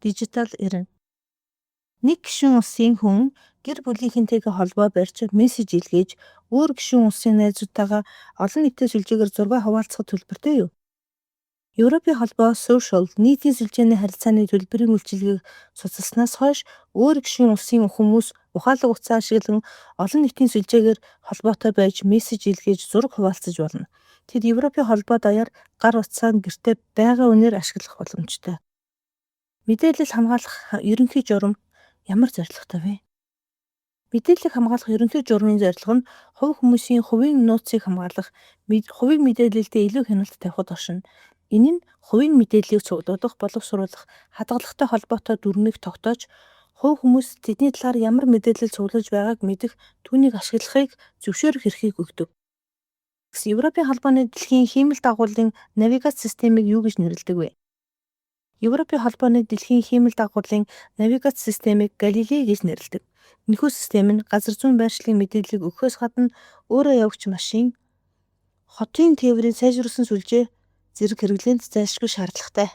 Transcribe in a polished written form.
Дижитал эрен. Нэг гишүүн улсын хүн гэр бүлийнхэнтэйгээ холбоо барьж, мессеж илгээж, өөр гишүүн улсын найзуудтайгаа олон нийтийн сүлжээгээр зураг хуваалцахад төлбөртэй юу? Европын холбоо Social нийтийн сүлжээний харилцааны төлбөрийн үйлчилгээг цуцалснаас хойш өөр гишүүн улсын хүмүүс ухаалаг утсаа ашиглан олон нийтийн сүлжээгээр холбоотой байж мессеж илгээж, зураг хуваалцаж болно. Тэд Европын холбоо даяар гар утсаа гэртээ байгаа үнээр ашиглах боломжтой. Мэдээлэл хамгаалах ерөнхий журам ямар зорилготой вэ? Мэдээллийг хамгаалах ерөнхий журмын зорилго нь хувь хүмүүсийн хувийн нууцыг хамгаалах, хувийн мэдээлэлдээ илүү хяналт тавихад оршино. Энэ нь хувийн мэдээллийг цуглуулах, боловсруулах, хадгалахтай холбоотой дүрмийг тогтоож, хувь хүмүүс тэдний талаар ямар мэдээлэл цуглуулж байгааг мэдэх, түүнийг ашиглахыг зөвшөөрөх эрхийг өгдөг. Европын холбооны дэлхийн хиймэл дагуулын навигац системийг юу гэж нэрлэдэг вэ? Европын холбооны дэлхийн хиймэл дагуулын навигац системийг Галилей гэж нэрлэдэг. Энэхүү систем нь газар зүйн байршлын мэдээллийг өгөхөөс гадна өөрөө явагч машин, хотын тээврийн сайжруулсан сүлжээ зэрэг хэрэглээнд зайлшгүй шаардлагатай.